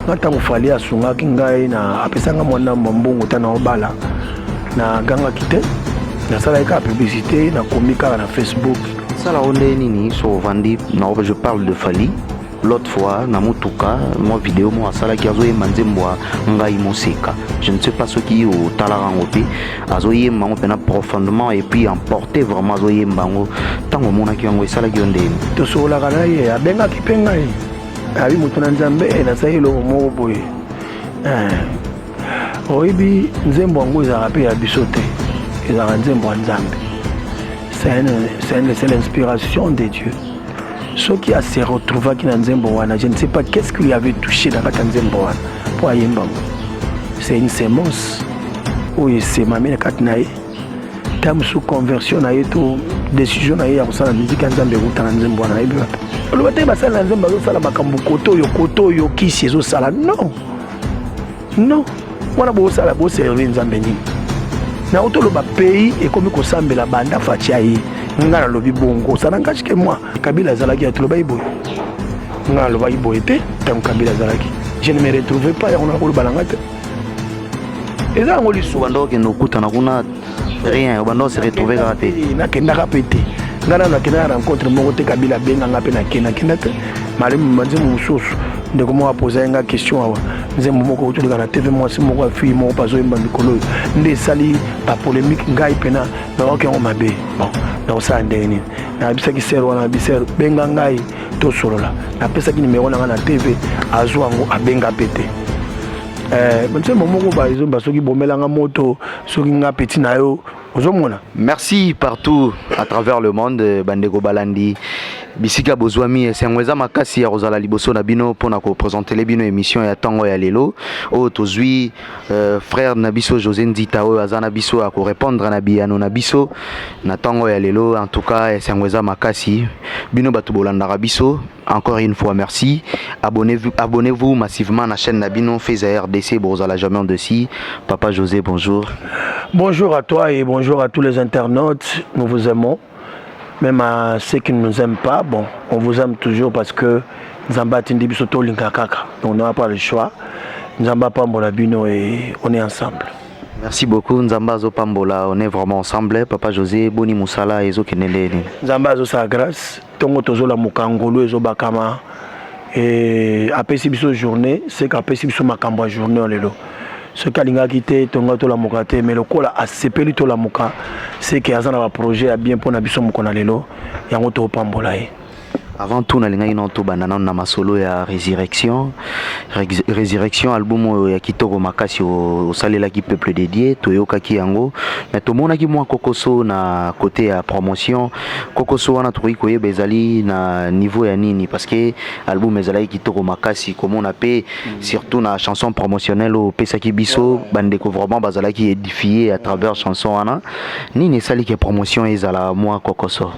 Nga ntango Fally asungaki ngai, na apesanga mwa ndambo ya mbongo ta na obala, nagangaki te, nasalaki kaka publicité, nakomi kaka na Facebook. Sala o nde nini so ovandi na, je parle de Fally. L'autre fois na motuka, mwa video moko asalaki, azoyemba nzembo ya Ngai Moseka. Je ne sais pas soki otalaka yango mpe. Azoyemba yango mpena profondément et puis emporté vraiment, azoyemba yango. Ntango omonaki yango, esalaki yo ndeni? Tosololaka na ye, abengaki mpe ngai, abi moto na Nzambe, nasali eloko moko boye. Oyebi, nzembo yango ezalaka mpe ya biso te, ezalaka nzembo ya Nzambe. C'est l'inspiration de Dieu. Soki ase retrouvaki na nzembo wana, je ne sais pas qu'est-ce qui lui avait touché na kati ya nzembo wana mpo ayemba yango. C'est une semence oyo esemami na kati na ye. Ta mosusu conversion na ye to décision na ye ya kosala miziki ya Nzambe ekuta na nzembo wana. Nayebi wapi oloba te basali na nzembo azosala makambo kote oyo, kote oyo kisi ezosala. Non, non, wana bosala boservi Nzambe nini? Na otoloba pays ekomi kosambela banda Fatshi aye. Nga nalobi bongo, osala ngashike mwa Kabila azalaki ya tolobaki boye, nga nalobaki boye te. Ntango Kabila azalaki, je ne me retrouvais pas. Yango nakoloba na nga te, eza yango lisusu. Obanda okende okutana kuna, rien, obanda ose retrouve kaka te. Nakendaka mpe te. Nga nano nakendaka rencontre moko te. Kabila abenganga mpe nakenda, nakenda te. Malemu banzembo mosusu, ndeko moko apoza ye nga question awa. Nzembo moko otoleka na TV, mwasi moko ya fille moko bazoyemba mikolo oyo nde esali bapolémique. Ngai mpena nayoki yango mabe. Bon, nakosala ndenge nini? Nayebisaki sœur wana, bi sœur, benga ngai tosolola. Napesaki nimero na ngai na TV, azwa yango, abenga mpe te. Nzembo moko bazomba, soki bomelanga moto, soki nga peti na yo, ozomona. Merci partout à travers le monde, bandeko balandi bisika bozwami. Esengo eza makasi ya kozala liboso na bino mpona koprésentele bino émission ya ntongo ya lelo oyo. Tozwi frère na biso José Nzita oyo aza na biso ya korépondre na biyano na biso na ntongo ya lelo. En tout cas, esengo eza makasi. Bino bato bolandaka biso, encore une fois merci. Abonnez-vous, abonnez-vous massivement na chaîne na bino Feza RDC, bozala jamais déçus. Papa José, bonjour. Bonjour à toi et bonjour à tous les internautes. Nous vous aimons, même à ceux qui ne nous aiment pas. Bon, on vous aime toujours parce que Nzambe atindi biso tolinga kaka, donc on n'a pas le choix. Nzambe apambola bino et on est ensemble. Merci beaucoup. Nzambe azopambola, on est vraiment ensemble. Papa José, boni mosala ezokende ndeni? Nzambe azosala grâce. Ntongo tozolamuka, ngolu ezobakama. E apesi biso journée, seka apesi biso makambo ya journée oyo lelo. Soki alingaki te, tonga tolamuka te, mais lokola asepeli tolamuka, seke aza na baprojet ya bien mpona biso moko na lelo. Yango topambola ye. Avant tout, nalingaki nano tobanda nano na masolo ya Résurrection. Résurrection, album oyo ya kitoko makasi osalelaki peuple dédié, toyokaki yango, mais tomonaki mwa kokoso na côté ya promotion. Kokoso wana tokoki koyeba ezali na niveau ya nini? Parce que album ezalaki kitoko makasi komona mpe, surtout na chanson promotionnelle oyo opesaki biso. Bandeko vraiment bazalaki édifié à travers chanson wana. Nini esaliki promotion ezala mwa kokoso?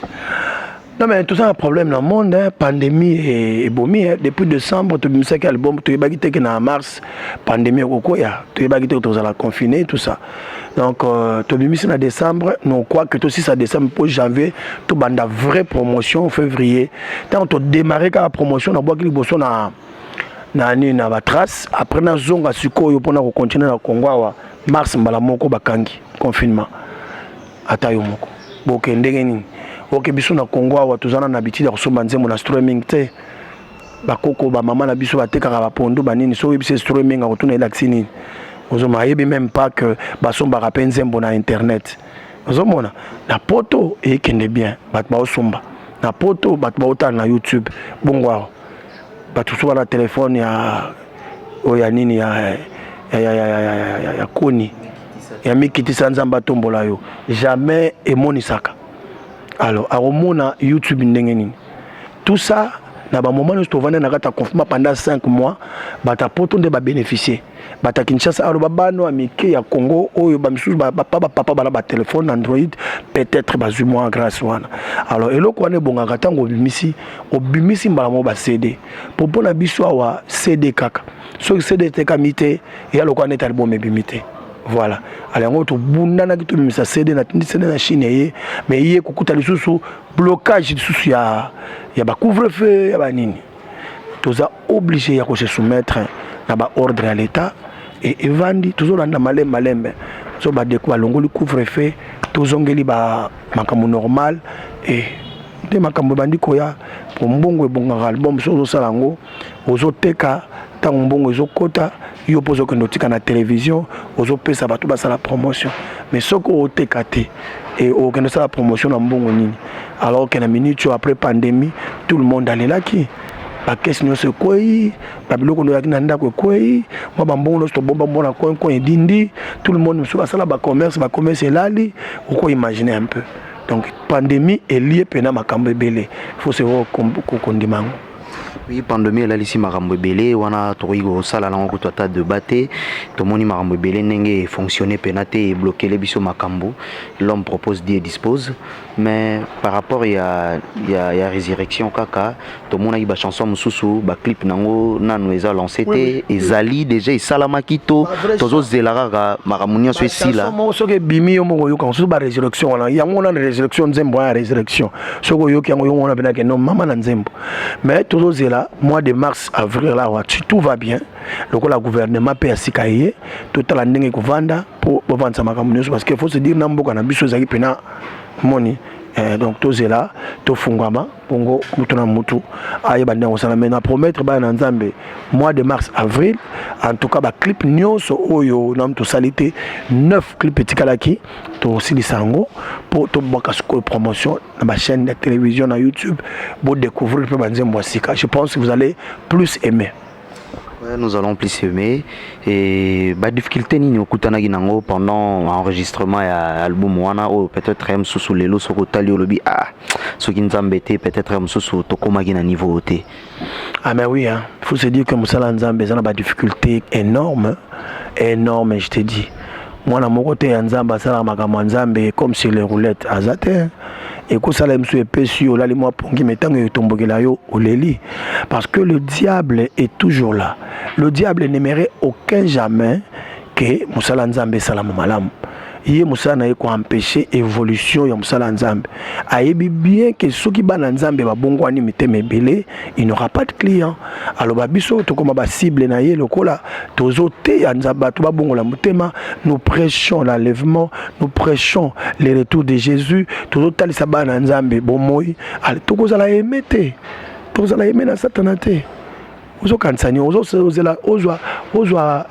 Non, mais tout ça, un problème dans le monde, hein. Pandémie ebomi, hein. Depuis décembre, tobimisaki album, toyebaki te ke na mars pandémie ekokoya, toyebaki te tozala confiné, tout ça. Donc tobimisi na décembre, non, quoi que tosisa décembre mpo janvier tobanda vraie promotion. Février, ntango todémarre kaka promotion, nabwaki liboso na nini, na batrace. Après nazonga sikoyo mpona kocontinue na Congo awa, mars mbala moko bakangi confinement. Ata yo moko boke ndenge nini? Oke biso na Congo awa toza na habitude ya kosomba nzembo na streaming te. Bakoko, bamama na biso batekaka bapondu banini, so oyebisi streaming, akotuna elakisi nini. Ozomona, ayebi même pas que basombaka mpe nzembo na internet. Ozomona na poto eyekende bien, bato baosomba na poto, bato baotala na YouTube. Bongo awa bato so bana telefone ya oyo ya nini ya koni ya mikitisa, Nzambe atombola yo, jamais emonisaka. Alors akomona YouTube ndenge nini? Tout ça na bamoment nyonso tovandi na kati ya confinement pendant 5 mois, bato ya poto nde babénéficie. Bato ya Kinshasa aloba, bana ya mike ya Congo oyo bamisusu bapa bapapa bana batelefone Android, peut-être bazwi mwa grâce wana. Alors eloko wana ebongaka ntango obimisi mbala moko baCD, po mpona biso awa CD kaka. Soki CD etekami te, eya lokola neti album ebimi te. Voilà. Alors yango tobundanaki tobimisa CD. Natindi CD na Chine eye, mais ye kokuta lisusu blocage lisusu ya bacouvre feu ya banini. Toza obligé ya kose soumettre. Na baordre ya l'État e evandi, tozolanda malembe malembe. So badeko balongoli couvre-feu, tozongeli bamakambo normal e nde makambo ebandi koya, po mbongo ebongaka. Album so ozosala yango, ozoteka, ntango mbongo ezokɔta, yo mpo ozokende otika na télévision, ozopesa bato basala promotion. Mais soki oteka te, e okende osala promotion na mbongo nini? Alors que na minute oyo, après pandémie, tout le monde alelaki, bakese nyonso ekwei, babiloko nde oyaki na ndako ekwei, mwa bambongo nyonso tobomba mbona coin coin edindi. Tout le monde mosusu basala bacommerce, bacommerce elali. Oko imaginer un peu. Donc pandémie elie mpena makambo ebele, il faut se kondima yango. Oui, pandémie elalisi makambo ebele wana, tokoki kosala nango kutu ata débat te. Tomoni makambo ebele ndenge efonctionne mpena te, eblokele biso makambo. L'homme propose, Dieu dispose. Mais par rapport ya résurrection kaka, tomonaki bachanson mosusu, baclip nango nanu eza lancé te. Ezali déjà esalamaki to tozozela kaka makambo nyonso esila? Moko soki ebimi, yo moko oyoka mosusu. Barésurrection wana, yango wana résurrection, nzembo wana ya résurrection, soki oyoki yango, yango wana mpenake no mama na nzembo. Mais tozozela mois de mars, avril awa, si tout va bien, lokola gouvernement mpe ya sika ye, totala ndenge ekovanda mpo bovandisa makambo nyonso, parce que faut se dire, na mboka na biso ezalaki mpena moni. Donc tozela tofungwama bongo, mutu na mutu ayeba ndenge kosala. Mais na promettre bana na Nzambe, mois de mars, avril, en tout cas baclip nyonso oyo nanu tosali te, 9 clip etikalaki, tosilisa yango mpo tobwaka sikoyo promotion na bachaîne ya télévision, na YouTube, bodécouvrir mpe banzembo ya sika. Je pense que vous allez plus aimer. Ouais, nous allons plus aimer. Et ba difficulté nini okutanaki nango pendant enregistrement ya album wana, oyo peut-être mosusu lelo soki otali, olobi: ah, soki Nzambe te, peut-être mosusu tokomaki na niveau te? Ah mais oui, hein. Faut se dire que mosala Nzambe eza na badifficulté énorme, énorme, je te dis. Mwana moko te ya Nzambe asalaka makambo ya Nzambe comme sur les roulettes, aza te. Ekosala mosusu epesi yo, olali mwa pongi, mais ntango etombokela yo, oleli, parce que le diable est toujours là. Le diable n'aimerait aucun jamais que mosala Nzambe esalama malamu. Ye mosala na ye koempêche évolution ya mosala ya Nzambe. Ayebi bien ke soki bana Nzambe babongwani mitema ebele, il n'aura pas de client. Aloba biso tokoma bacible na ye. Lokola tozoteya Nzambe, bato babongola motema, nous prêchons l'enlèvement, nous prêchons le retour de Jésus, tozotalisa bana ya Nzambe bomoi, tokozala aimé te, tokozala aimé na Satana te. Ozokanisa nini? Ozozela ozwa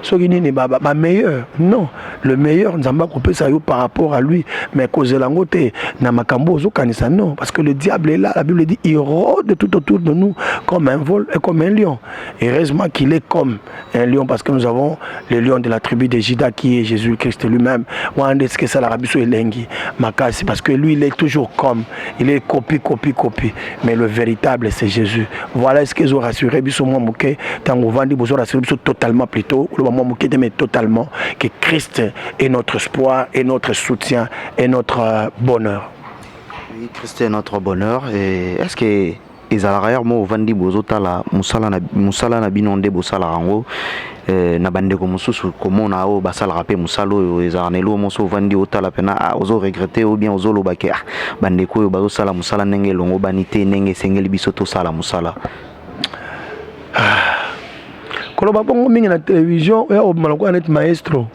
soki nini, bameilleur? Non, le meilleur, Nzambe akopesa yo par rapport à lui, mais kozela yango te na makambo ozokanisa, non, parce que le diable est là. La Bible dit: il rôde tout autour de nous comme un vol et comme un lion. Heureusement qu'il est comme un lion, parce que nous avons le lion de la tribu de Juda, qui est Jésus Christ lui-même. Wana nde ce esalaka biso elengi makasi, parce que lui, il est toujours comme il est, copie, copie, copie, mais le véritable, c'est Jésus. Voilà ce que rassurer biso mwa moke. Ntango ovandi, bozo rassurer biso totalement, plutôt oloba mwa moke te, mais totalement, que Christ est notre espoir et notre soutien et notre bonheur. Oui, Christ est notre bonheur. Et est-ce que ezalaka yar mo ovandi, bozotala mosala na bino nde bosalaka yango na bandeko mosusu, komona oyo basalaka mpe mosala oyo, ezalaka na eloko moso ovandi otala mpena, ah, ozoregrete ou bien ozoloba ke ah, bandeko oyo bazosala mosala ndenge elongo bani te, ndenge esengeli biso tosala mosala? Koloba bongo mingi na télévision, oya kobima lokola neti maestro,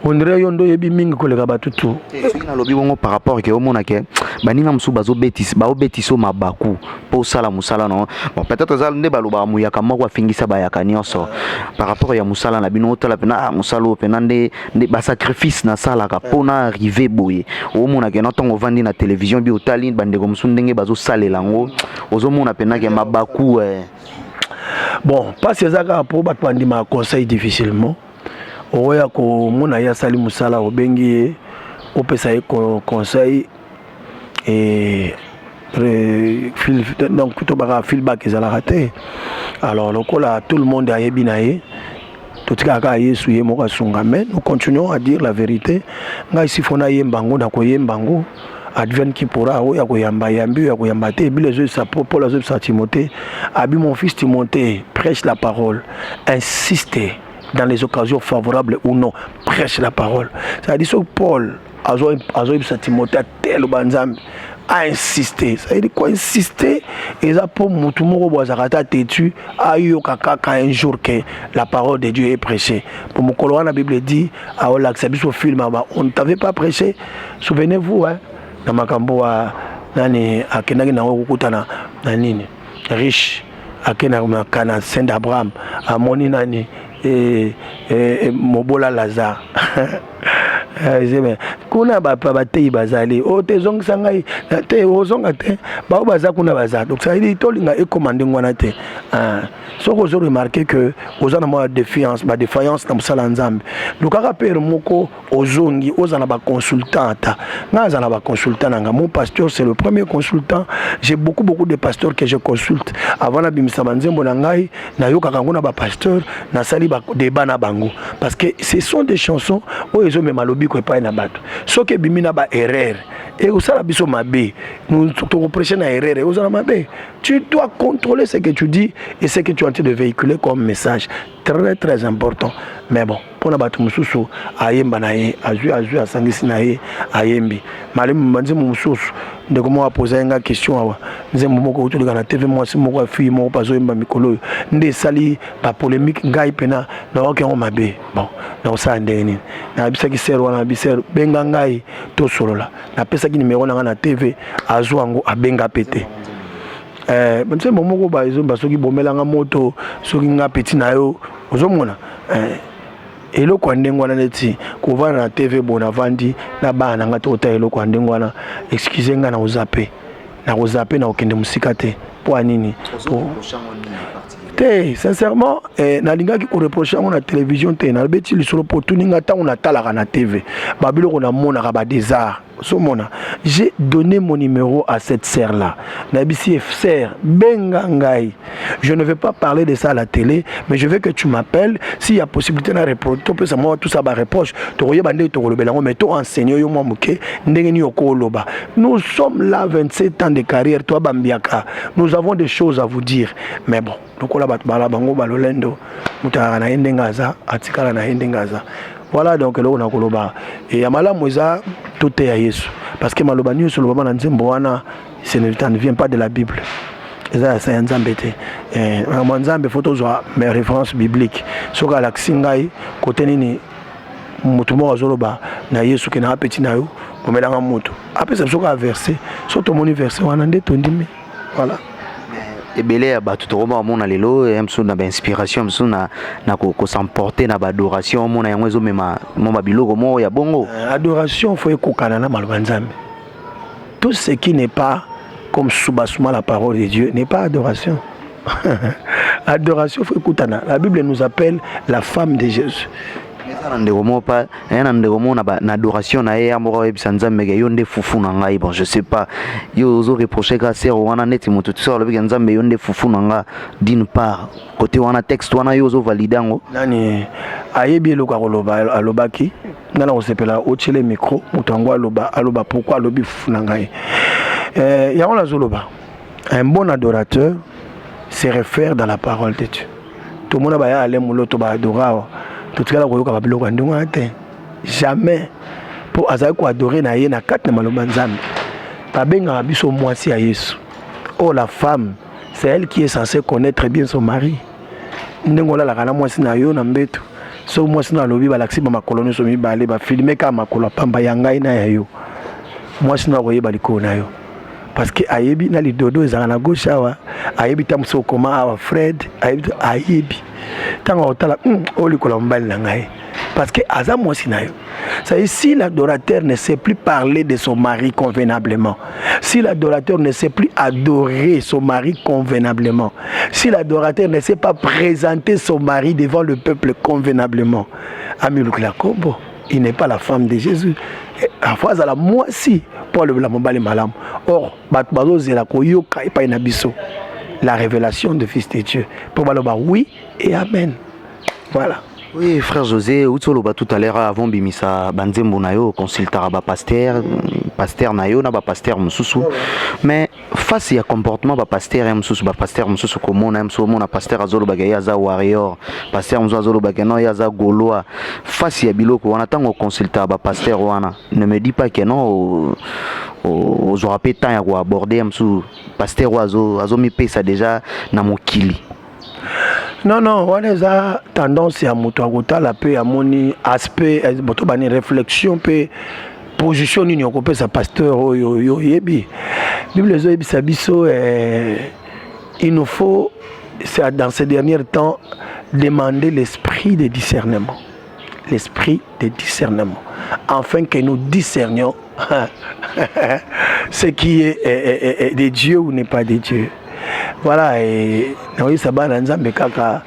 on dirait yo nde oyebi mingi koleka bato tu. Soki nalobi bongo par rapport ke omona ke baninga mosusu bazobetisa, baobetisa mabaku mpo osala mosala na bon, peut-être eza nde balobaka moyaka moko afingisa bayaka nyonso. Par rapport ya mosala na bino, otala mpena, ah, mosala oyo mpena nde basacrifice nasalaka mpona arrive boye. Omona ke na ntongo ovandi na télévision bi, otali bandeko mosusu ndenge bazosalela yango, ozomona mpena ke mabaku eh. Bon, mpasi eza kaka mpo bato bandimaka conseil difficilement. Okoya komona ye asali mosala, obengi ye, opesa ye conseil e donc tobaka feedback ezalaka te. Alors lokola tout le monde ayebi na ye, totikaka kaka Yesu ye moko asunga. Mais nous continuons à dire la vérité. Ngai sifo nayemba yango, nakoyemba yango, advienne qui pourra. Oyo akoyamba, yambi, oyo akoyamba te. Bible ezoyebisa, Paul azoyebisa Timothée, abi: mon fils Timothée, prêche la parole, insiste dans les occasions favorables ou non, prêche la parole. C'est-à-dire soki Paul azoyebisa Timothée ateloba Nzambe, Ainsister, ça veut dire quoi, insister? Eza mpo motu moko boye azalaka ata têtu, ayoka kaka un jour que la parole de Dieu est prêchée. Po mokolo wana, Bible dit, aolakisa biso film ba on ne t'avait pas prêché. Souvenez-vous, hein, na makambo wa nani akendaki nango kokutana na nini, riche akendaki na sein d'Abraham, amoni nani, mobola Lazare. Kuna bateyi bazali oyo te, ezongisa ngai te, ozonga te, bao baza kuna baza. Donc ça veut dire tolinga ekóma ndenge wana te. Soki ozo remarquer que oza na mwa défiance, badéfaillance na mosala ya Nzambe, lukaka pere moko ozongi, oza na baconsultant. Ata ngai aza na baconsultant na nga. Mon pasteur, c'est le premier consultant. J'ai beaucoup, beaucoup de pasteurs que je consulte avant nabimisa banzembo na ngai. Nayokaka yango na bapasteur, nasali badébat na bango, parce que ce sont des chansons oyo ezomema lobiko epai na bato. Soki ebimi na baerreur, ekosala biso mabe. Tokoprêche na erreur, ekozala mabe. Tu dois contrôler ce que tu dis et ce que tu es en train de véhiculer comme message, très très important. Mais bon, mpona bato mosusu, ayemba na ye, azwi azwi, asangisi na ye, ayembi malemu banzembo mosusu. Ndeko moko apoza ye nga question awa, nzembo moko otoleka na TV, mwasi moko ya fille moko mpe azoyemba mikolo oyo nde esali bapolémique. Ngai mpena nayoki yango mabe. Bon, nakosala ndenge nini? Nayebisaki sœur wana, nabi: "Sœur, benga ngai tosolola." Napesaki nimero na ngai na TV, azwa yango, abenga mpe te. Nzembo moko bazomba, soki bomelanga moto, soki nga peti na yo, ozomona eloko ya ndenge wana, neti kovanda na TV boye, navandi na bana na nga, tokotala eloko ya ndenge wana. Excuse ngai, nakozape, nakozape, na kokende mosika te. Mpo ya nini te? Sincèrement, nalingaki koreproche yango na télévision te. Nabeti lisolo mpo tuninga. Ntango natalaka na TV babiloko, namonaka badésart. Ozomona, j'ai donné mon numéro à cette sœur là nayebisi: "Sœur, benga ngai. Je ne vais pas parler de ça à la télé, mais je veux que tu m'appelles. S'il y a possibilité na reproche, topesa mwa tout ça, bareproche, tokoyeba ndenge tokolobela yango, mais to enseigner yo mwa moke ndenge nini okoloba. Nous sommes là, 27 ans de carrière, toa bambiaka, nous avons des choses à vous dire." Mais bon, lokola bato bala bango balolendo, moto azalaka na ye ndenge aza, atikala na ye ndenge aza. Voilà. Donc eloko na koloba ya malamu eza toteya Yesu, parce que maloba nyonso olobama na nzembo wana, ce ne vient pas de la Bible, eza ya sa ya Nzambe te. Makambo ya Nzambe, faut tozwa mes référence biblique. Soki alakisi ngai kote nini moto moko azoloba na Yesu ke na apeti na yo, bomelanga moto, apesa biso kaka verset. So tomoni verset wana nde tondimi. Voilà. Ebele ya bato tokoma bamona lelo ya mosusu na bainspiration mosusu na kosemporte na baadoration, omona yango ezomema mo babiloko moko ya bongo. Adoration faut ekokana na maloba Nzambe. Tout ce qui n'est pas comme soubassement la parole de Dieu n'est pas adoration. Adoration faut ekutana. La Bible nous appelle la femme de Jésus. Eza na ndeko moko pa aya na ndeko moko na adoration na ye ya moko, oyebisa Nzambe ke yo nde fufu na ngai. Bon, je sais pas, yo ozoreproche ka sœur wana neti moto ti so alobi ke Nzambe yo nde fufu na nga. D'une part, côté wana, texte wana, yo ozovalide yango? Nani ayebi eloko akoloba? Alobaki nga na kosepela otiele micro, moto yango aloba, aloba pourquoi alobi fufu na ngai. Yango nazoloba, un bon adorateur se réfère dans la parole de Dieu. Tomona baya ale moloto baadora awa, totikala koyoka babiloko ya ndenge wana te, jamais, mpo azali koadore na ye na kati na maloba Nzambe. Babengaka biso mwasi ya Yesu. Oh, la femme, c'est elle qui est censée connaître bien son mari. Ndenge olalaka na mwasi na yo na mbeto, soki mwasi na alobi balakisi bamakolo nyonso mibale, bafilme kaka makolo ya pamba ya ngai na ya yo, mwasi na akoyeba likolo na yo, parce que ayebi na lidodo ezalaka na gauche awa, ayebi ntango mosusu okoma awa Fred, ayebi, ayebi ntango akotala oyo likolo ya mobali na ngai, parce que aza mwasi na yo. Ça, si l'adorateur ne sait plus parler de son mari convenablement, si l'adorateur ne sait plus adorer son mari convenablement, si l'adorateur ne sait pas présenter son mari devant le peuple convenablement, amilukila kombo, il n'est pas la femme de Jésus. Afo azala mwasi mpo alobela mobali malamu. Or bato bazozela koyoka epai na biso la révélation de Fils de Dieu mpo baloba oui et amen. Voilà. Oui, frère José, outi oloba tout à l'heure, avant bimisa banzembo na yo, consultaka bapasteur, pasteur na yo na bapasteur mosusu. Mais face ya comportement bapasteur ya mosusu, bapasteur mosusu komona ya mosusu, omona pasteur azolobaka ye aza warrior, pasteur mosusu azolobaka non, ye aza gaulois. Face ya biloko wana, ntango oconsultaka bapasteur wana, ne me dis pas que non. Ozwaka mpe temps ya koaborder ya mosusu pasteur oyo azomipesa déjà na mokili? Non, wana eza tendance ya moto akotala mpe amoni aspect boto bani réflexion mpe position nini okopesa pasteur oyo oyo oyebi. Bible ezoyebisa biso il nous faut, c'est dans ces derniers temps, demander l'esprit de discernement, l'esprit de discernement, afin que nous discernions ce qui est de Dieu ou n'est pas de Dieu. Voilà. Et nakoyebisa bana Nzambe kaka,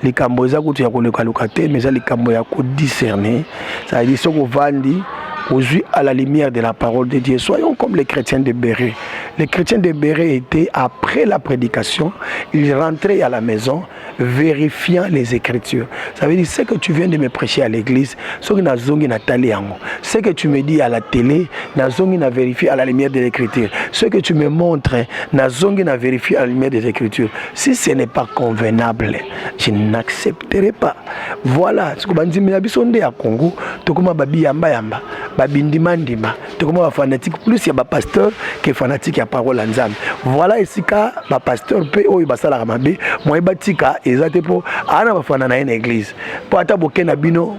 likambo eza kutu ya kolukaluka te, mais eza likambo ya kodiscerner. C'est-à-dire, soki ovandi, ozwi à la lumière de la parole de Dieu. Soyons comme les chrétiens de Bérée. Les chrétiens de Bérée étaient, après la prédication, ils rentraient à la maison vérifiant les Écritures. Ça veut dire, ce que tu viens de me prêcher à l'église, ce que nazongi natali yango, ce que tu me dis à la télé, nazongi na vérifier à la lumière de l'Écriture, ce que tu me montres, nazongi na vérifier à la lumière des Écritures. Si ce n'est pas convenable, je n'accepterai pas. Voilà ce que bandimi na biso nde ya Congo, tokoma babiyamba yamba, babindima ndima, tokoma bafanatique plus ya bapasteur que fanatique ya parole ya Nzambe. Voilà esika bapasteur mpe oyo basalaka mabe, moye batika eza te, mpo aa na bafana na ye na église, mpo ata boke na bino.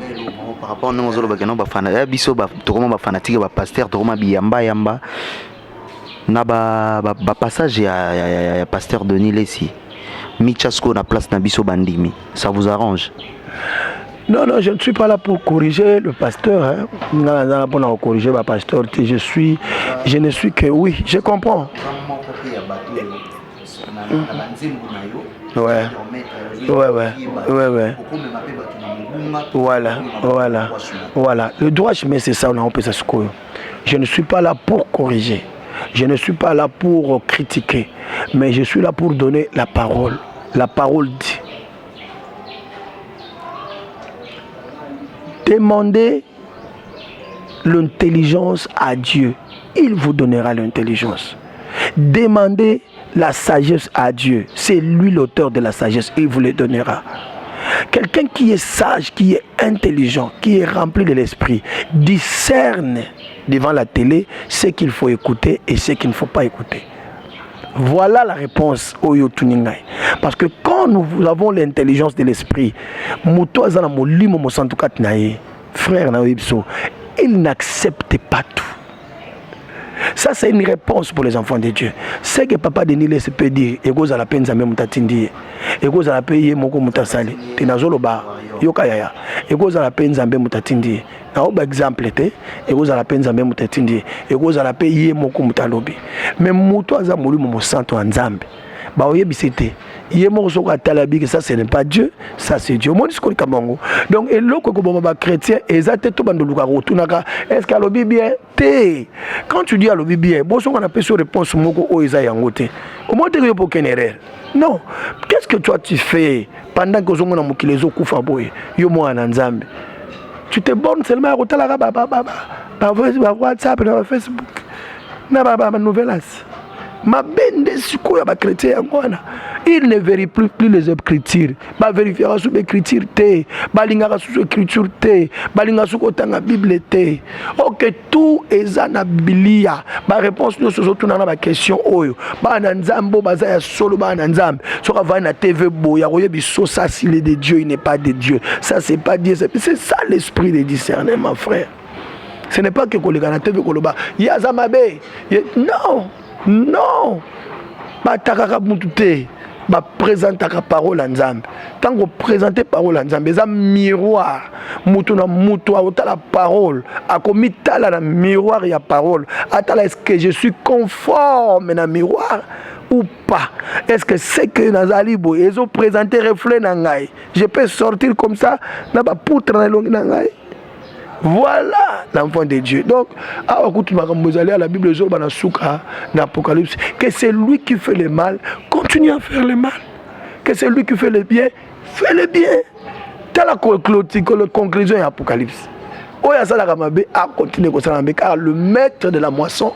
Par rapport ndenge ozolobaka no, bafana ya biso, tokoma bafanatique ya bapasteur, tokoma biyamba yamba na bapassage ya pasteur Denis Lesi. Mitya sikoyo na place na biso bandimi, ça vous arrange? Non, je ne suis pas là pour corriger le pasteur. Hein. Non, non, pour corriger le pasteur. Je ne suis que, oui, je comprends. Ouais. Voilà. Le droit chemin, c'est ça, on a ça. Je ne suis pas là pour corriger. Je ne suis pas là pour critiquer. Mais je suis là pour donner la parole. La parole dit: demandez l'intelligence à Dieu. Il vous donnera l'intelligence. Demandez la sagesse à Dieu. C'est lui l'auteur de la sagesse. Il vous le donnera. Quelqu'un qui est sage, qui est intelligent, qui est rempli de l'esprit, discerne devant la télé ce qu'il faut écouter et ce qu'il ne faut pas écouter. Voilà la réponse oyo otuni ngai. Parce que quand nous avons l'intelligence de l'esprit, moto aza na molimo mosantu kati na ye, frère na biso, il n'accepte pas tout. Ça, c'est une réponse pour les enfants de Dieu. Ce que papa Denis Lesi peut dire, ekozala mpe Nzambe moto atindi ye, ekozala mpe ye moko moto asali te. Nazoloba, yoka yaya, ekozala mpe Nzambe moto atindi ye. Naoba exemple te, ekozala mpe Nzambe moto atindi ye, ekozala mpe ye moko moto alobi. Mais moto aza molimo mosantu ya Nzambe, baoyebisi te, ye moko soki atala biki, ça ce n'est pas Dieu, ça c'est Dieu. Omoni sikoyo likambo yango. Donc eloko ekoboma bachrétien eza te to bando olukaka kotunaka est ce que alobi bien te. Quand tu dis alobi bien, bosonga napesi yo réponse moko oyo eza yango te, omoni teke yo mpo okende erreur. Non, qu'est ce que toi tu fais pendant que ozomona mokili ezokufa boye? Yo mwana na Nzambe, tu te bornes seulement ya kotalaka ba WhatsApp na baFacebook na banouvelas mabe. Nde sikoyo ya bachrétien yango wana, il ne vérifie plus les écritures. Bavérifiaka susu baécriture te, balingaka susu écriture te, balingaka susu kotanga Bible te. Ok, tout eza na bilia, baréponse nyonso ozotuna na baquestion oyo. Bana na Nzambe oyo baza ya solo, bana na Nzambe, soki avandi na TV boye, akoyebi so ça, s'il est de Dieu, il n'est pas de Dieu, ça c'est pas Dieu. C'est ça l'esprit de discernement, frère. Ce n'est pas que koleka na TV koloba ye aza mabe. Non, non, batakaka mutu te, baprésentaka parole ya Nzambe. Ntango oprésente parole ya Nzambe, eza miroir. Mutu na mutu akotala parole, akomitala na miroir ya parole, atala: est ce que je suis conforme na miroir ou pas? Est ce que ce que nazali boye ezoprésente reflet na ngai? Je peux sortir comme ça na bapoutre na elongi na ngai? Voilà l'enfant de Dieu. Donc awa kutu makambo ezali ya la Bible ezoloba na suka na Apocalypse que c'est lui qui fait le mal continue à faire le mal, que c'est lui qui fait le bien fait le bien. Tala conclusion ya Apocalypse: oyo asalaka mabe akontinue kosala mabe, car le maître de la moisson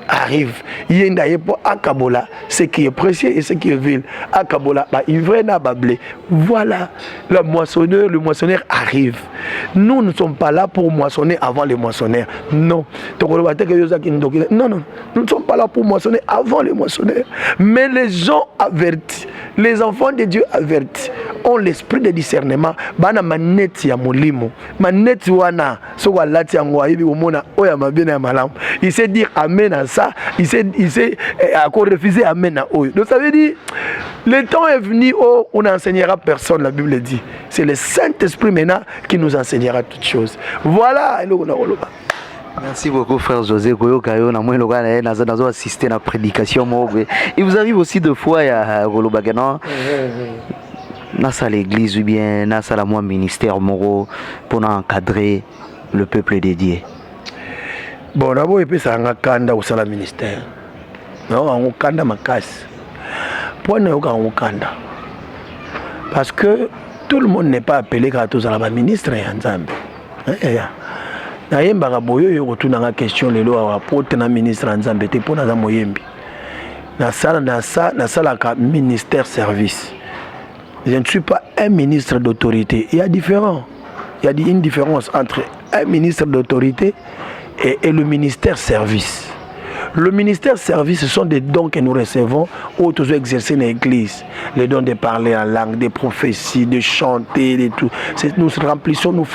arrive. Ye nde aye mpo akabola ce qui est précieux et ce qui est vil, akabola baivraie na bablé. Voilà le moissonneur, le moissonneur arrive. Nous ne sommes pas là pour moissonner avant les moissonneurs. Non. Non, non. Nous ne sommes pas là pour moissonner avant les moissonneurs. Mais les gens avertis, les enfants de Dieu avertis, ont l'esprit de discernement. Bana maneti ya molimo. Maneti wana, soko alati yango ayebi komona oyo ya mabe na ya malamu. Il sait dire amen à ça, il sait eh, refuser amen à oyo. Donc ça veut dire, le temps est venu où on n'enseignera personne, la Bible dit. C'est le Saint-Esprit maintenant qui nous enseignera toutes choses. Voilà, eloko na koloba. Merci beaucoup, frère José. Koyoka yo na moi loka na nazo nazo assister na prédication moko boye. Il vous arrive aussi de fois ya koloba ke non, nasala église ou bien nasala mwa ministère moko mpona encadrer le peuple dédié? Bon, nabo epesaka nga kanda kosala ministère. Nayoka yango kanda makasi. Mpo nayoka yango kanda, parce que tout le monde n'est pas appelé kaka tozala baministre ya Nzambe. Eh, nayembaka boye, oyo kotunanga question lelo awa po te na ministre ya Nzambe te, mpo naza moyembi. Nasala nasalaka ministère service. Je ne suis pas un ministre d'autorité. Il y a une différence entre un ministre d'autorité et le ministère service. Le ministère service, ce sont des dons que nous recevons ou toujours exercer dans l'église. Les dons de parler en langue, des prophéties, de chanter, de tout. Nous remplissons, nous,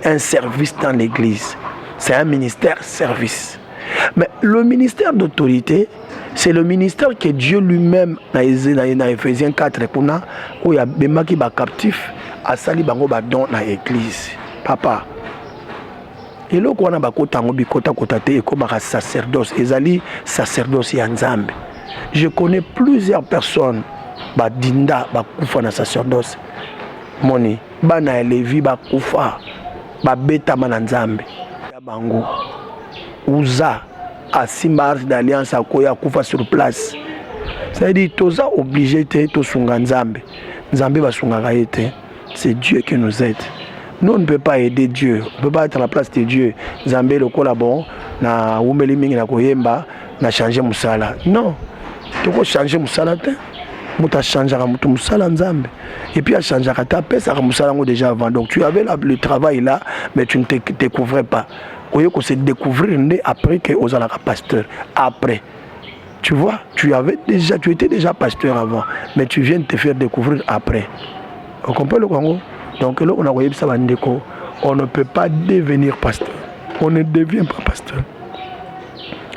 un service dans l'église. C'est un ministère service. Mais le ministère d'autorité, c'est le ministère que Dieu lui-même, dans Ephésiens 4, kuna, où il y a bemaki ba captif, asali bango ba don na église. Papa, eloko wana bakota yango bikotakota te, ekomaka sacerdoce, ezali sacerdoce ya Nzambe. Je connais plusieurs personnes badinda, bakufa na sacerdoce. Moni bana ya Levi bakufa, babetama na Nzambe ya bango. Uza asimba arche d'alliance, akoya akufa sur place. C'est-à-dire, toza obligé te tosunga Nzambe. Nzambe basungaka ye te, c'est Dieu qui nous aide. Nous, on ne peut pas aider Dieu, on ne peut pas être à la place de Dieu. Nzambe lokola bon na wumeli mingi na koyemba, na change mosala. Non, tokochange mosala te. Moto achangeaka moto mosala, Nzambe. Et puis achangeaka te, apesaka mosala yango déjà avant. Donc tu avais le travail là, mais tu ne te découvrais pas. Oye kose découvrir nde après que ozalaka pasteur. Après, tu vois, tu étais déjà pasteur avant, mais tu viens de te faire découvrir après. On comprend le Congo. Donc eloko na koyebisa bandeko, on ne peut pas devenir pasteur, on ne devient pas pasteur,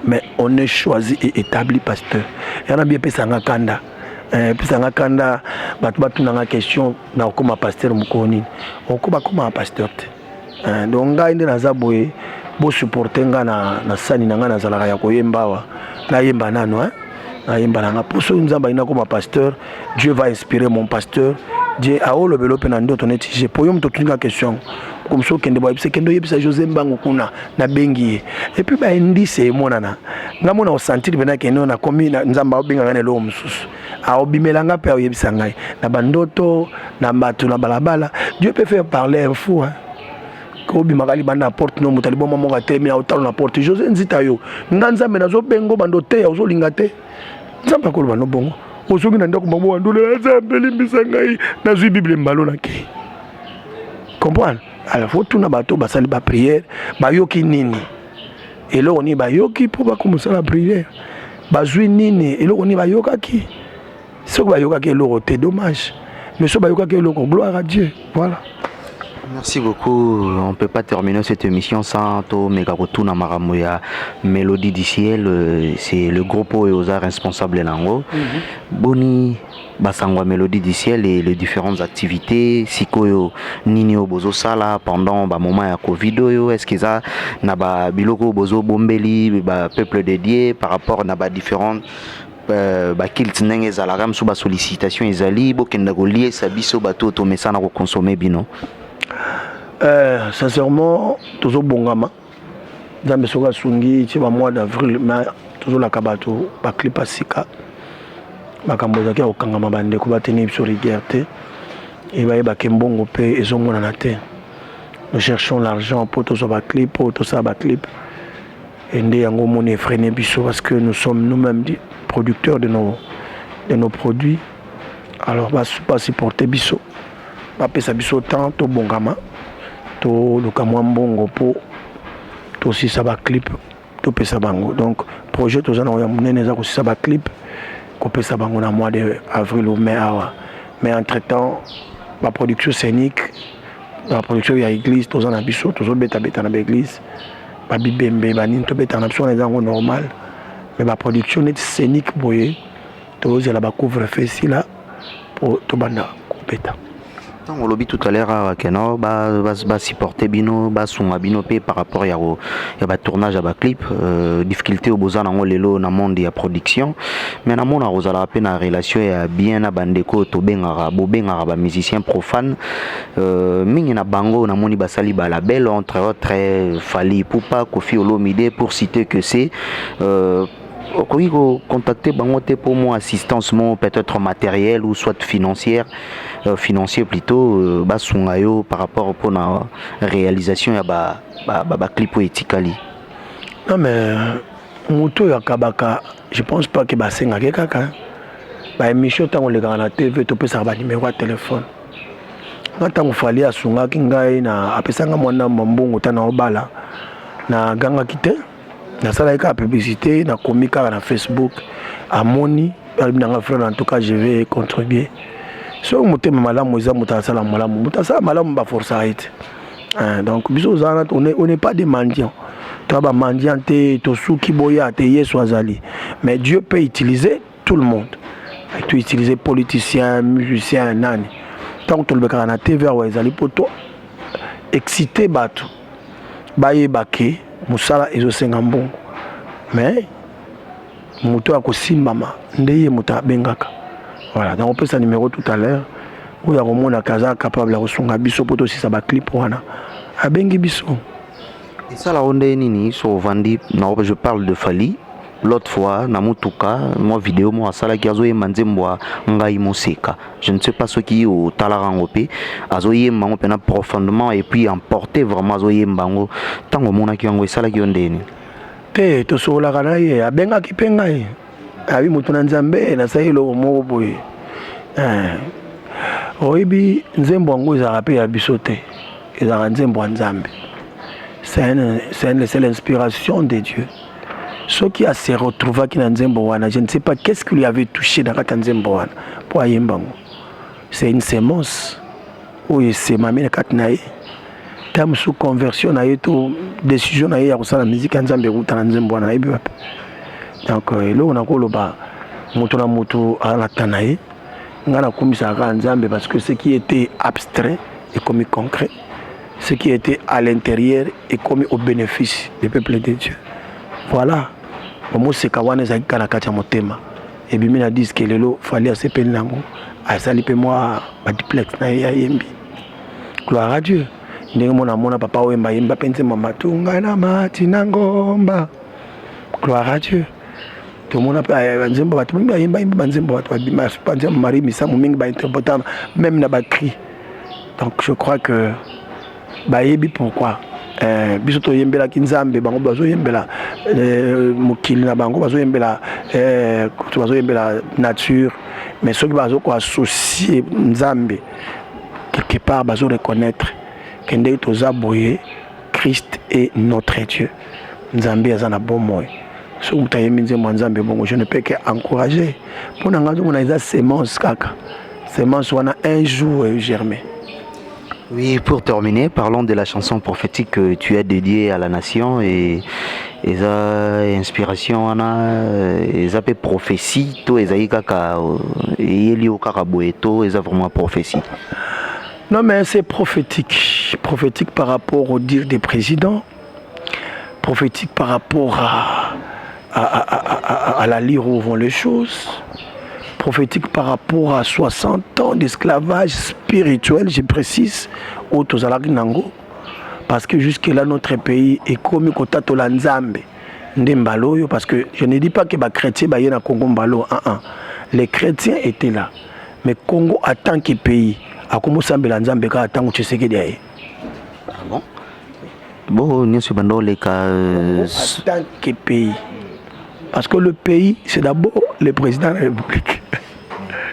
mais on est choisi et établi pasteur. Yana bi epesanga kanda, epesanga kanda bato batunanga question na okóma pasteur mokolo nini. Okóma kóma pasteur te. Donc ngai nde naza boye, bosupporte nga na sani na ngai nazalaka ya koyemba awa. Nayemba nano, nayemba na nga, mpo soki Nzambe alingi nakóma pasteur, Dieu va inspirer mon pasteur. Dieu aolobela mpe na ndoto neti je po yo moto otuninga question comme so, okende boyebisa, kende oyebisa José Mbango kuna, nabengi ye. Et puis baindice emonana, nga mona osentir mpena kende nakomi, Nzambe aobenga ngai na eloko mosusu, aobimela nga mpe aoyebisa ngai na bandoto, na bato na balabala. Dieu peut faire parler un fou, hein? Obimaka libanda na porte no, moto aliboma moko atelemi na otalo na porte: "José Nzita, yo nga Nzambe nazobenga, bando teya, ozolinga te." Nzambe akoloba no bongo. Ozongi na ndako, mamo wandolela: "Nzambe, limbisa ngai, nazwi Bible mbalo nakei." Comprendre? Alors faut tuna bato basali baprière, bayoki nini, eloko nini bayoki mpo bakomosala prière, bazwi nini, eloko nini bayokaki. Soki bayokaki eloko te, dommage, mais soki bayokaki eloko, gloire à Dieu. Voilà. Merci beaucoup. On ne peut pas terminer cette émission sans tomeka kotuna makambo ya Mélodie du Ciel. C'est le groupe oyo oza responsable nango. Boni basango ya Mélodie du Ciel et les différentes activités sikoyo nini oyo bozosala pendant bamoment ya Covid oyo? Est ce que eza na babiloko oyo bozobombeli bapeuple dédié par rapport na badifférentes baculte, ndenge ezalaka mosusu, basollicitation ezali, bokenda koliesa biso bato oyo tomesana kokonsome bino? Sincèrement, tozobongama. Nzambe soki asungi, tie bamois d'avril, ma tozolaka bato baclip ya sika. Makambo ezalaki ya kokangama, bandeko bateni biso rigueur te e bayebaki mbongo mpe ezomonana te. Nous cherchons l'argent mpo tozwa baclip, mpo tosala baclip. E nde yango omoni efreine biso, parce que nous sommes nous-mêmes producteurs de nos produits. Alors basupporte biso, bapesa biso temps, tobongama. Toluka mwa mbongo mpo tosisa baclip, topesa bango. Donc projet toza nango ya monene eza kosisa baclip, kopesa bango na mois de avril ou mai awa. Mais entre temps, baproduction scénique, baproduction ya église, toza na biso, tozobetabeta na baéglise, babibembe, banini, tobetaka na biso wana, eza yango normal. Mais baproduction neti scénique boye, tozela bacouvre-feu esila mpo tobanda kobeta. Ntango olobi tout à l'heure awa ke no basupporte bino, basunga bino mpe par rapport ya batournage ya baclip, difficulté oyo boza nango lelo na monde ya production, mais namona kozalaka mpe na relation ya bien na bandeko oyo tobengaka, bobengaka bamusicien profane. Mingi na bango namoni basali balabel, entre autres Fally Ipupa, Koffi Olomide, pour citer que c'est okoki kocontacter bango te mpo mwa assistance mo peut-être matériel ou soit financière, financier plutôt, basunga yo par rapport mpona réalisation ya baclip ba oyo etikali? Non, mais moto oyo akabaka, je pense pas ke basengaki kaka baémission. Ntango olekaka na TV, topesaka banimero ya telefone. Nga ntango Fally asungaki ngai na apesanga mwana mbongo, ta na obala, nagangaki te, nasalaki kaka publicité, nakomi kaka na Facebook, amoni, alobi nanga: "Frère, en tout cas je vais contribuer." Soki motema malamu eza, moto asala malamu, moto asala malamu, baforçaka ye te. Donc biso ozala, on n'est pas des mendiants, toya bamendiant te, tosuki boya te. Yesu azali, mais Dieu peut utiliser tout le monde, to utiliser politicien, musicien, nani. Ntango tolobekaka na TV awa, ezali mpo to excite bato, bayeba ke mosala ezosenga mbongo. Mais moto akosimbama nde ye moto abengaka. Voilà, donc opesa numéro tout à l'heure, oyo akomonaka aza capable ya kosunga biso mpo tosisa baclip wana, abengi biso. Esalaka nde nini so ovandi na, je parle de Fally, l'autre fois na motuka, mwa video moko asalaki, azoyemba nzembo ya Ngai Moseka. Je ne sais pas soki otalaka yango mpe. Azoyemba yango mpena profondément et puis emporté vraiment, azoyemba yango. Ntango omonaki yango, esalaki yo ndeni? Te, tosololaka na ye, abengaki mpe ngai, abi moto na Nzambe, nasali eloko moko boye. Oyebi, nzembo yango ezalaka mpe ya biso te, ezalaka nzembo ya Nzambe. C'est l'inspiration de Dieu. Soki ase retrouvaki na nzembo wana, je ne sais pas qu'est-ce qui lui avait touché na kati ya nzembo wana mpo ayemba yango. C'est une semence oyo esemami na kati na ye. Ta mosusu conversion na ye to décision na ye ya kosala musique ya Nzambe ekuta na nzembo wana, nayebi wapi. Donc eloko nakoloba, moto na moto alata na ye. Ngai nakumisaka kaka Nzambe, parce que ce qui était abstrait ekomi concret, ce qui était à l'intérieur ekomi au bénéfice du peuple de Dieu. Voilà, bomoseka wana ezalaki kaka na kati ya motema, ebimi na disque. Lelo Fally asepeli nango, asali mpe mwa baduplex na ye, ayembi, gloire à Dieu. Ndenge mona amona papa oyemba, yemba mpe nzembo Matunga na mati na ngomba, gloire à Dieu. Tomona mpe banzembo, bato mingi bayemba yemba banzembo, bato banzembo Marie Misamu mingi bainterpréta même na bacri. Donc je crois que bayebi pourquoi biso toyembelaki Nzambe, bango bazoyembela mokili na bango, bazoyembela bazoyembela nature. Mais soki bazokoassocie Nzambe quelque part, bazo reconnaître ke ndenge toza boye, Christ est notre Dieu, Nzambe aza na bomoi. Soki moto ayembi nzembo ya Nzambe bongo, je ne peux que encourager. Mpo na ngai, azomona eza semence, kaka semence wana un jour germer. Oui, pour terminer, parlons de la chanson prophétique que tu as dédiée à la nation et eza inspiration wana, eza mpe prophétie to ezali kaka eyeli yo kaka boye to eza vraiment prophétie? Non, mais c'est prophétique, prophétique par rapport au dire des présidents, prophétique par rapport à l'allure où vont les choses, prophétique par rapport à 60 ans d'esclavage spirituel, je précise, oyo tozalaki nango, parce que jusque là notre pays ekomi kotatola Nzambe nde mbala oyo. Parce que je ne dis pas que bachrétien baye na Congo mbala oyo, ah, ah. Les chrétiens étaient là, mais Congo en tant que pays akomi osambela Nzambe kaka ntango Tshisekedi aye. Ah bon? Bo nyonso banda oleka En tant que pays, parce que le pays, c'est d'abord le président de la République.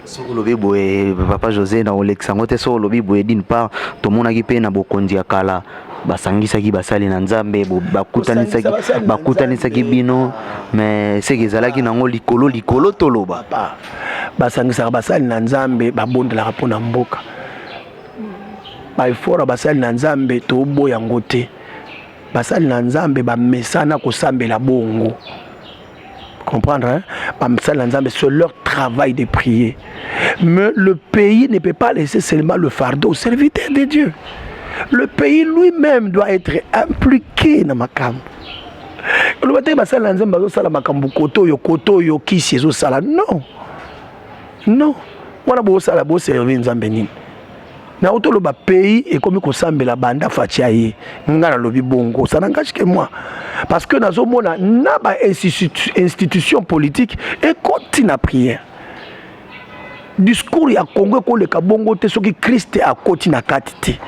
Soki olobi boye, papa José, na kolekisa yango te. Soki olobi boye, d'une part tomonaki mpe na bokonzi ya kala basangisaki basali na Nzambe, bakutanisaki bakutanisaki bino, mais seke ezalaki nango likolo likolo, toloba. Basangisaka basali na Nzambe, babondelaka mpo na mboka. Baeffort ya basali na Nzambe, toboya yango te. Basali na Nzambe bamesana kosambela bongo, comprendre, hein? Basali na Nzambe, c'est leur travail de prier, mais le pays ne peut pas laisser seulement le fardeau au serviteur de Dieu. Le pays lui-même doit être impliqué na makambo. Oloba te basali na Nzambe bazosala makambo kote oyo, kote oyo kisi ezosala. Non, non, wana bosala boservi Nzambe nini? Na toloba pays ekomi kosambela banda Fatshi ye. Nga nalobi bongo, ça n'engage que moi, parce que nazomona na ba institution politique ekoti na prière. Discours ya Congo ekoleka bongo te soki Christ akoti na kati te.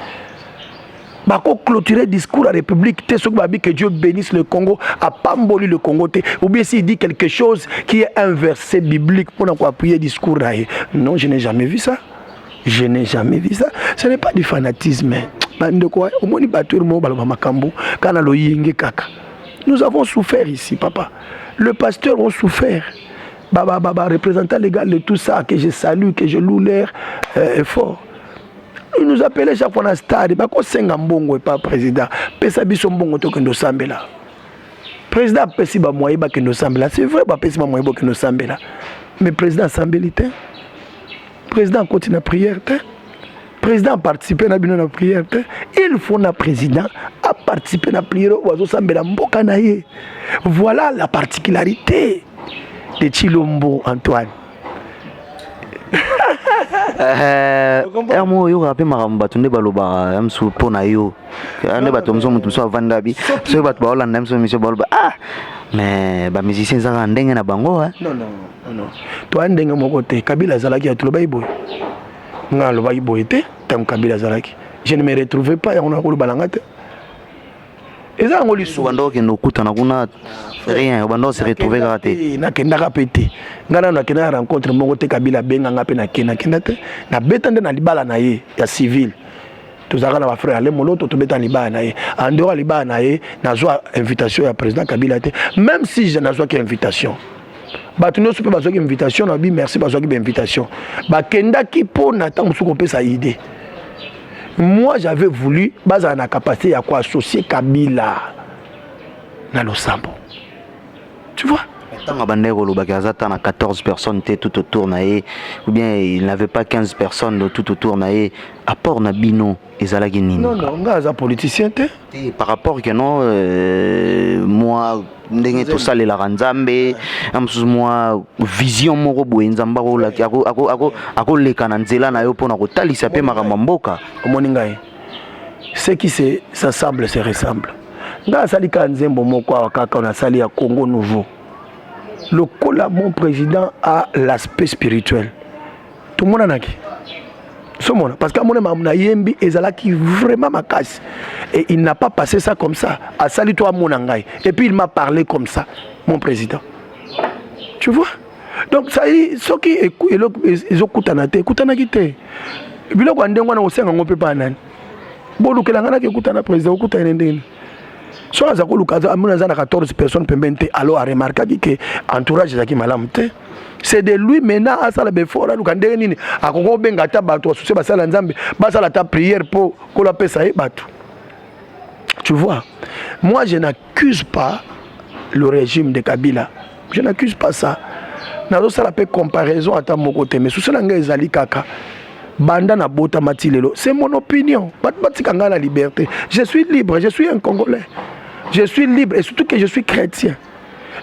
Bakoclôturer discours ya République te soki babi "Que Dieu bénisse le Congo", apamboli le Congo te, ou bien s'il dit quelque chose qui est un verset biblique mpona koappuyer discours na ye. Non, je n'ai jamais vu ça, je n'ai jamais vu ça. Ce n'est pas du fanatisme, bandeko. Omoni bato oyo moko baloba makambo kaka na loyenge kaka. Nous avons souffert ici, papa. Le pasteur ont souffert, ba, ba, ba, ba, représentant légal de tout ça, que je salue, que je loue leur effort. Il nous appelait chaque fois na stade, bakosenga mbongo epa président: "Pesa biso mbongo, tokende osambela." Président apesi bamoyens, bakende osambela. C'est vrai, bapesi bamoyens, bokende osambela, mais président asambeli te, président akoti na prière te, président aparticipe na bino na prière te. Il faut na président aparticipe na prière oyo azosambela mboka na ye. Voilà la particularité de Tshilombo Antoine. Ere moko oyokaka mpe makambo bato nde balobaka ya mosusu mpo na yo nde bato mosusu, moto mosusu avanda bi soki bato baolanda mosusu miso baloba: "Ah, mais bamusicien ezaka ndenge na bango." Non, non, non, toya ndenge moko te. Kabila azalaki ya tolobaki boye, nga alobaki boye te. Ntango Kabila azalaki, je ne me retrouvais pas. Yango nakoloba nanga te, eza yango lisusu. Banda okende okutana kuna, rien, obanda ose retrouve kaka te. Nakendaka mpe te. Ngai nano nakendaka rencontre moko te. Kabila abenganga mpe nakende, nakenda te. Nabeta nde na libala na ye ya civile. Tozalaka na bafrère ale Moloto, tobeta na libala na ye. En dehors ya libala na ye, nazwa invitation ya président Kabila te. Même si nazwaki invitation, bato nyonso mpe bazwaki invitation na bi merci, bazwaki bainvitation, bakendaki mpo na ntango mosusu kopesa idée. Moi, j'avais voulu bazala na capacité ya koassocier Kabila na losambo, tu vois. Ntango abandaki kolobaki aza ta na 14 personnes te tout autour na ye, ou bien il n'avait pas 15 personnes de tout autour na ye, apport na bino ezalaki nini? Non, non, nga aza politicien te. Te, par rapport ke non, moi ndenge tosalelaka Nzambe ya mosusu, mwa vision moko boye Nzambe akoleka na nzela na yo mpona kotalisa mpe makambo ya mboka. Omoni ngai, ce qui se s'assemble se ressemble. Ngai asali kaka nzembo moko awa kaka nasali ya Congo nouveau. Lokola mon président a l'aspect spirituel, tomonanaki somona, parce que amona makambo nayembi ezalaki vraiment makasi et il n'a pas passé ça comme ça. Asali to amona ngai et puis il m'a parlé comme ça, mon président, tu vois. Donc ça, soki eloko ezokutana te, ekutanaki te. Biloko ya ndenge wana, kosenga yango mpe pa nani? Bolukela ngai naki ekutana président, okutana ndenge so aza koluka, amona aza na 14 personnes pembeni te. Alors aremarkaki ke entourage ezalaki malamu te. C'est de lui maintenant asala baeffort, aluka ndenge nini akoki kobenga ata bato basusu basala Nzambe, basala ata prière mpo kolo apesa ye bato, tu vois. Moi, je n'accuse pas le régime de Kabila, je n'accuse pas ça. Nazosala mpe comparaison ata moko te, mais susu na ngai ezali kaka banda nabotama ti lelo. C'est mon opinion, bato batika ngai na liberté. Je suis libre, je suis un Congolais, je suis libre et surtout que je suis chrétien.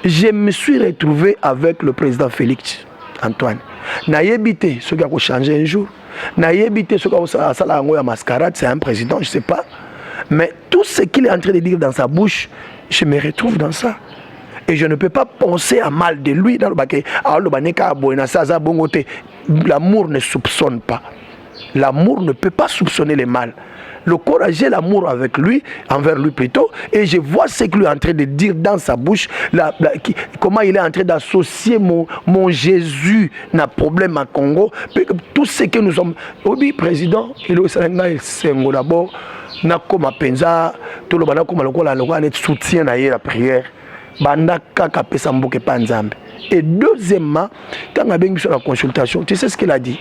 Je me suis retrouvé avec le président Félix Antoine. Nayebi te soki akochange un jour, nayebi te soki asala yango ya mascarade. C'est un président, je sais pas, mais tout ce qu'il est en train de dire dans sa bouche, je me retrouve dans ça et je ne peux pas penser à mal de lui. Nalobake aloba ne kaka boye na se, aza bongo te. L'amour ne soupçonne pas, l'amour ne peut pas soupçonner le mal. Lokola j'ai l'amour avec lui, envers lui plutôt, et je vois ce qu'il est en train de dire dans sa bouche, comment il est en train d'associer mon Jésus na problème à Congo, tout ce que nous sommes. Obi président, il est esengo d'abord, nakoma penza, toloba nakoma lokola lokola net soutien na ye la prière, banda kaka pesa mboka epa Nzambe. Et deuxièmement, ntango abengi biso na consultation, tu sais ce qu'il a dit?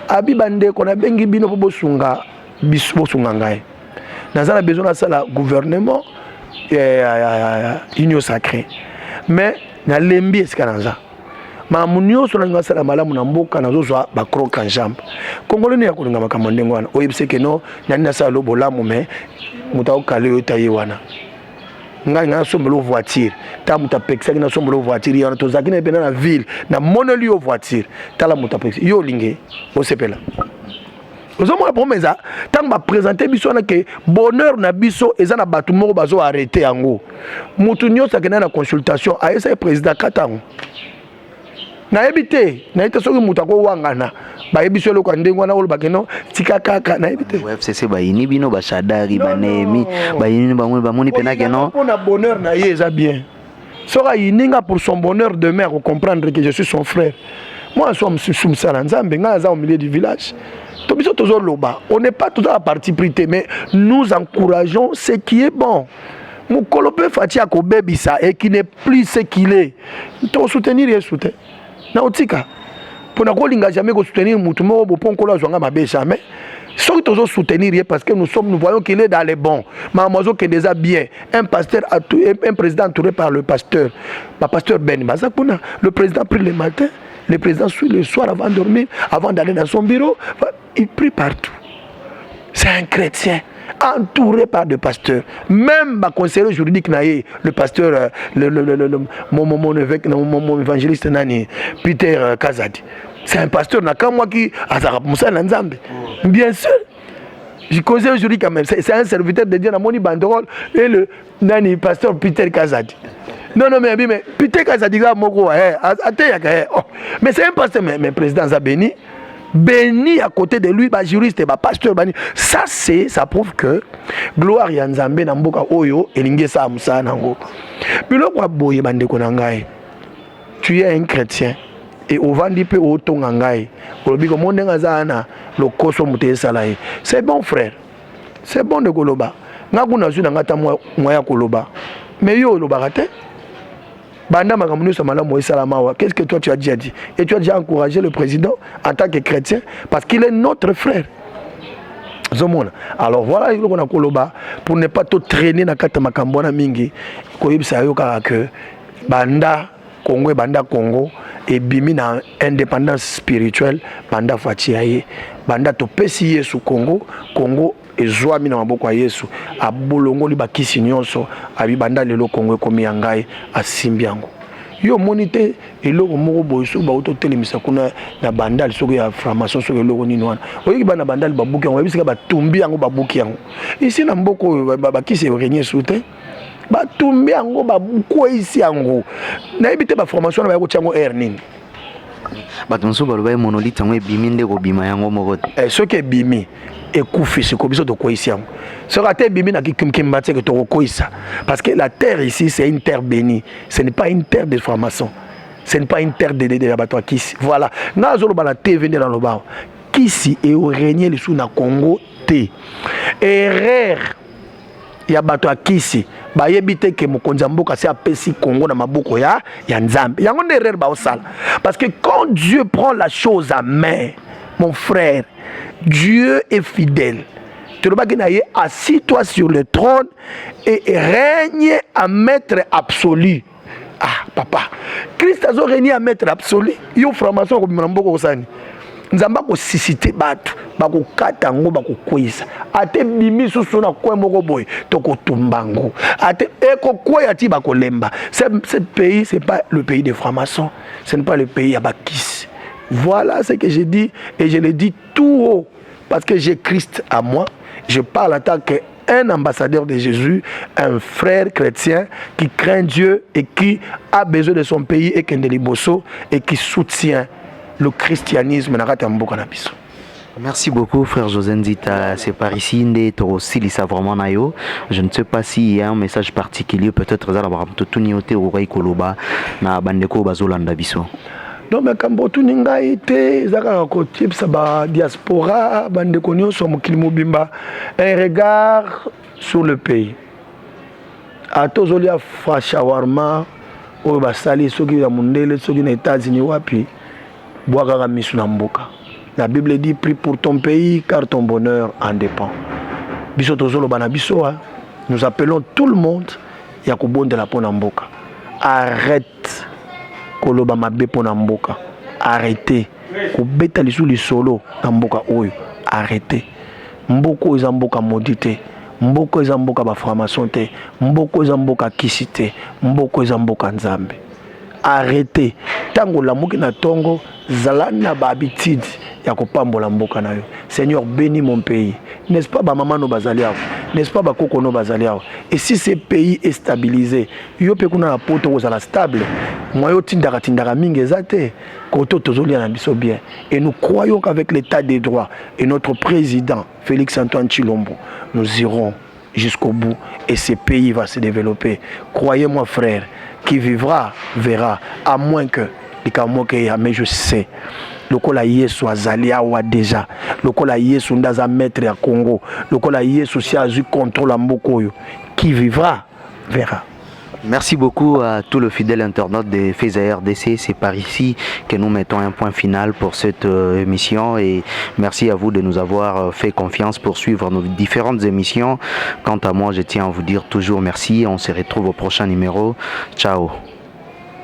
Abi bandeko, nabengi bino mpo bosunga biso, bosunga ngai. Naza na besoin nasala gouvernement ya union sacrée, mais nalembi esika naza. Makambo nyonso nalinga asala malamu na mboka, nazozwa bacroc-en-jambe. Kongolo nini ya kolinga makambo ndenge wana? Oyebisi ke no nani nasala lo bolamu, mais moto akokala oyo ta ye wana. Ngai nasombela voiture, ta moto apekisaki nasombela voiture ye wana. Tozalaki na ye mpena na ville, namoneli yo voiture, tala moto apekisi yo, olingi osepela. Ozomona problème eza ntango baprésente biso wana ke bonheur na biso eza na bato moko bazo arrêter yango. Motu nyonso akenda na consultation, ayesaki président kata yango. Nayebi te, nayebi te soki moto akowangana bayebi so eloko ya ndenge wana olobake no tika kaka, nayebi te. FCC bayini bino, bashadari, banehemi bayini bango, bamoni mpena ke non. Mpona bonheur na ye eza bien. Soki ayini nga pour son bonheur, demain akocomprendre que je suis son frère. Moi so mosusu mosala Nzambe, ngai aza au milieu du village. To biso tozoloba, on n'est pas toza na parti pris te, mais nous encourageons ce qui est bon. Mokolo mpe Fatshi akobebisa et qui n'est plus ce qu'il est, tokosoutenir Yesu te na otika mpona kolinga jamais kosoutenir mutu moko bo mpo Nkolo azwanga mabe, jamais. Soki tozosoutenir ye, parce que nous sommes, nous voyons qu'il est dans les bons. Makambo azokende eza bien. Un pasteur, un président entouré par le pasteur, bapasteur Ben baza kuna. Le président prie le matin, le président suit le soir avant de dormir, avant d'aller dans son bureau, il prie partout. C'est un chrétien entouré par des pasteurs. Même ma conseiller juridique na ye, le pasteur, le, mon évêque, mon évangéliste nani, Peter Kazadi, c'est un pasteur nakamwaki, azalaka mosala na Nzambe. Bien sûr, je conseiller juridique quand même, c'est un serviteur de Dieu. Namoni banderole et le nani, pasteur Peter Kazadi. Non, non, mais Peter Kazadi kaka moko eh, ateyaka eh. Oh. Mais c'est un pasteur, mais président aza béni, béni. À côté de lui, bajuriste, bapasteur bani. Ça, c'est ça prouve que gloire ya Nzambe na mboka oyo elingi esala mosala nango. Biloko ya boye, bandeko na ngai, tu es un chrétien et ovandi mpe otonga ngai, olobi komo ndenge aza wana, lokoso moto esala ye. C'est bon, frère, c'est bon de koloba. Nga kuna azwi na ngai ata mwa ya koloba, mais yo olobaka te. Banda makambo nyonso malamu esalama awa, qu'est-ce que toi tu as déjà dit? Et tu as déjà encouragé le président en tant que chrétien, parce qu'il est notre frère. Ozomona? Alors voilà eloko na koloba pour ne pas to traîner na kati ya makambo wana mingi. Koyebisa yo kaka ke banda Congo ebanda, Congo ebimi na indépendance spirituelle, banda Fatshi ya ye, banda topesi Yesu Congo, Congo ezwami na maboko ya Yesu, abolongoli bakisi nyonso, abi banda lelo Congo ekomi ya ngai, asimbi yango. Yo omoni te eloko moko boye soki bauti otelemisa kuna na Bandali, soki ya franc-maçon, soki eloko nini wana, oyoki bana Bandali babuki yango, bayebisika batumbi yango, babuki yango. Isi na mboka oyo bakisi erégner su te, batumbi yango, bakweyisi yango. Nayebi te baformation wana baya kotia yango aire nini. Bato mosusu baloba ye monolithe yango ebimi nde kobima yango moko te. Eh, soki ebimi ekufi, sikoyo biso tokweyisi yango. Soki ata ebimi na kimba tieke, tokokweyisa, parce que la terre ici, c'est une terre bénie, ce n'est pas une terre de franc-maçon, ce n'est pas une terre de ya bato ya kisi. Voilà, ngai azoloba na TV nde naloba, kisi erégner lisusu na Congo te. Erreur ya bato ya kisi, bayebi te ke mokonzi ya mboka se apesi Congo na maboko ya Nzambe. Yango nde erreur baosala, parce que quand Dieu prend la chose à main, mon frère, Dieu est fidèle. Tolobaki na ye: assis-toi sur le trône et règne à maître absolu. Ah papa, Christ azo régner à maître absolu. Yo franc-maçon akobima na mboka kosani? Nzambe akosusciter bato, bakokata yango, bakokweyisa. Ate ebimi susu na kwe moko boye, tokotumba yango, ate ekokweya ti bakolemba. Ce pays, c'est pas le pays des francs-maçons, ce n'est pas le pays ya bakisi. Voilà ce que je dis et je le dis tout haut, parce que j'ai Christ à moi. Je parle en tant que un ambassadeur de Jésus, un frère chrétien qui craint Dieu et qui a besoin de son pays et qui est liboso et qui soutient le christianisme na kati ya mboka na biso. Merci beaucoup, frère José Nzita. C'est par ici nde tosilisa vraiment na yo. Je ne sais pas s'il y a un message particulier, peut-être eza na totuni yo te, okoki koloba na bandeko bazolanda biso. Donc makambo otuni ngai te, eza kaka kotiebisa badiaspora, bandeko nyonso ya mokili mobimba, un regard sur le pays. Ata ozolia fa shawarma oyo basali soki ya mondele, soki na États-Unis, wapi, bwa kaka miso na mboka. La Bible dit: «Prie pour ton pays, car ton bonheur en dépend.» Biso tozoloba na biso, hein? Nous appelons tout le monde ya kobondela mpo na mboka. Arrête koloba mabe mpo na mboka, arrête kobeta lisusu lisolo na mboka oyo, arrête. Mboka oyo eza mboka modi te, mboka eza mboka bafranc-maçon te, mboka eza mboka kisi te, mboka eza mboka Nzambe. Arrête. Ntango olamuki na ntongo, zala na bahabitude ya kopambola mboka na yo: «Seigneur, bénis mon pays.» N'est-ce pas bamama no bazali awa? N'est-ce pas bakoko no bazali awa? Et si ce pays est stabilisé, yo mpe kuna na poto kozala stable. Moyo otindaka tindaka mingi eza te koto tozolia na biso bien. Et nous croyons qu'avec l'état des droits et notre président Félix Antoine Tshilombo, nous irons jusqu'au bout et ce pays va se développer. Croyez-moi, frère, qui vivra verra, à moins que likambo moko eya. Mais je sais, lokola Yesu azali awa déjà, lokola Yesu nde aza maître ya Congo, lokola Yesu si azwi contrôle ya mboka oyo, qui vivra verra. Merci beaucoup à tout le fidèle internaute de FESA RDC. C'est par ici que nous mettons un point final pour cette émission et merci à vous de nous avoir fait confiance pour suivre nos différentes émissions. Quant à moi, je tiens à vous dire toujours merci. On se retrouve au prochain numéro. Ciao.